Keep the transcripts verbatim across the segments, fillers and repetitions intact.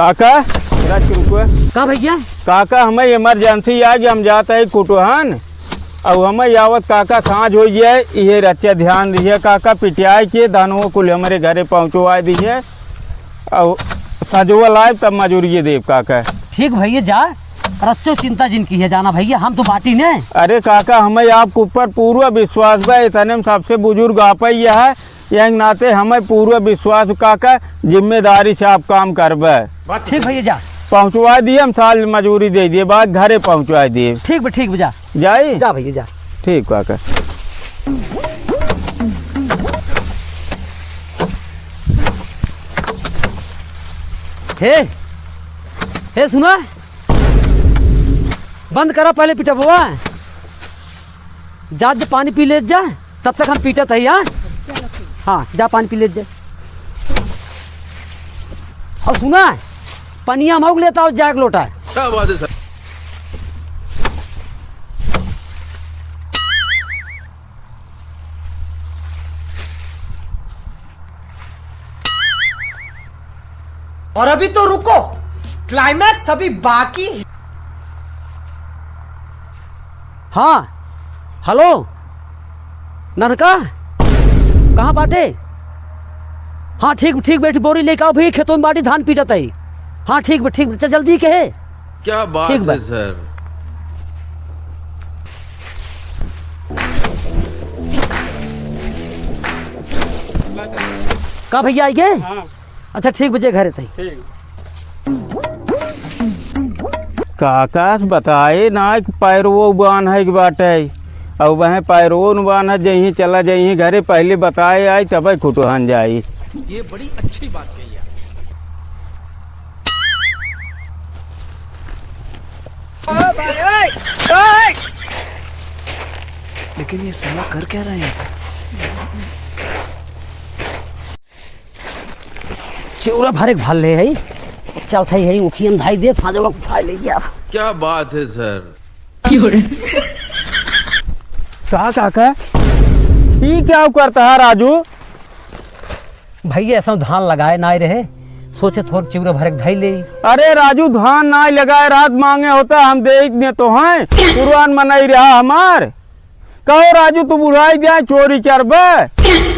काका, जरा रुको। का भइया? काका, हमें emergency आ गया, हम जात ही कुटुहन। अब हमें आवत काका साँझ होइ जाए, इहे रच्चा ध्यान दिहे काका, पिटियाए के धानवो कुल हमरे घरे पहुँचवाए दिहे। अब सजवल आए तब मजूरिये देब काका। ठीक भइया, जा, रच्चो चिंता जिन किहे जाना भइया, हम तो बाटी ने। अरे काका, हमें आपके ऊपर पूरा विश्वास बा, इतने में सबसे बुजुर्ग आप ही है, यही नाते हमें पूरा विश्वास काका, जिम्मेदारी से आप काम करबे। ठीक भइया, जा। पहुँचवा दिए, हम साल मजूरी दे दिए, बाद घरे पहुँचवा दिए। ठीक बा, ठीक बा, जा। जाई? जा भइया, जा। ठीक काका। हे, हे सुना, बंद करा पहले पिटबवा। जा, जा पानी पी ले जा, तब तक हम पीटत हई, हाँ? हाँ, जा पानी पी ले जा। और सुना, पनिया मउग लेता हो, जा एक लोटा। क्या बात है सर। और अभी तो रुको, climax अभी बाकी है। हाँ, हेलो, ननका, कहाँ बाटे? हाँ, ठीक, ठीक, बैठी, बोरी लेके आओ भइया, खेतों में बाटी धान पीटत है। हाँ, ठीक बा, ठीक बा, चल जल्दी कहे। क्या बात ठीक बा। है सर। का भइया आई गए? हाँ। अच्छा, ठीक बा, जे घरे तई। ठीक। काका से बताए ना कि पैरवो बान्हे के बाटे, अब वह पैरवो न बान्हे, जइहीं चला जइहीं घरे, पहले बताए आई तब कुटुहन जाई। ये बड़ी अच्छी बात कही आप। लेकिन ये साला कर क्या रहे हैं? चिउरा भरे के भर ले है, चलत है, उखियन धाई दे, फाजवा उठाए ले गया। क्या बात है सर। का काका, ई क्या करत है राजू? भइया, ऐसा धान लगाए नाई रहे, सोचे थोर चिउरा भरे के धई ले। अरे राजू, धान नाई लगाए रहत मांगे होता, हम देइत ने तो हैं, पुरान मनई रहा हमार। कहो राजू, तू बुढ़ाई जाए चोरी करबे?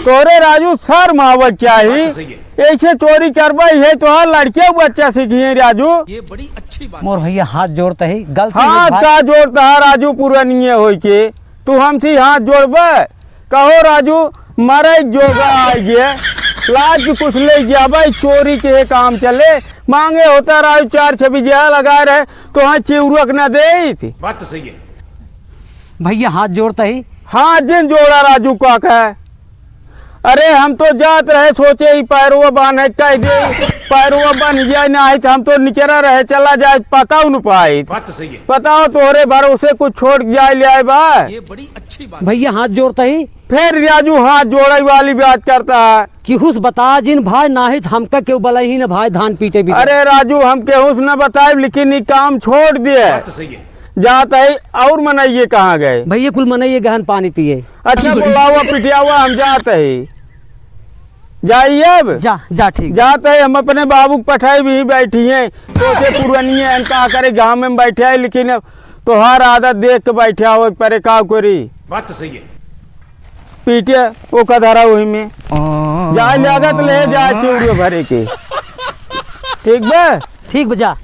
तोरे राजू शर्म आवे के चाही। बात तो सही है। ऐसे चोरी करबे, ये तो हर लड़के बच्चा सीखिए राजू। ये बड़ी अच्छी बात। मोर भइया हाथ जोड़त ही, गलती हो हाथ भाई। का जोड़त है राजू, पुरनिये होई के तू हमसे हाथ जोड़बे? कहो राजू, मरे जोगा आ गए, लाज के कुछ ले गया भाई, चोरी के काम चले, मांगे होता राजू चार छह बीघा लगा रहे, तो हाँ चिउरक न देइत। बात तो सही है। भइया हाथ जोड़त ही। हाथ जिन जोड़ा राजू काका। अरे हम तो जात रहे, सोचे ही पैरवा बान्हे कह दे, पैरवा बन जाए ना, तो हम तो निचरा रहे, चला जाए, पता न पाइत। बात तो सही है। पता हो तोहरे भरोसे कुछ छोड़ के जाए ले आए बा। ये बड़ी अच्छी बात। भइया हाथ जोड़त ही। फिर राजू हाथ जोड़े वाली बात करत है। केहू से बता जिन भाई, नाहीं त हमका केहू बलइहीं न भाई, धान पीटे भी। अरे राजू, हम केहू से न बताइब, लेकिन ई काम छोड़ दिए। बात तो सही है। जात ही और मनइये कहाँ गए? भइया कुल मनइये गहन पानी पिए। अच्छा, बुलावा, पिटियावा, हम जात ही। जाई अब? जा, जा, ठीक। जात ही, हम अपने बाबू के पठाई भी बैठी हैं। सोचे पुरनिये हैं, का करे, गाँव में बैठे हैं, लेकिन अब तोहार आदत देख के बैठे हो, परे का करी? बात तो सही है। पीटे ओका धरा वही में। जाए लागत ले जाए चिउरा भरे के। ठीक बा? ठीक बा, जा।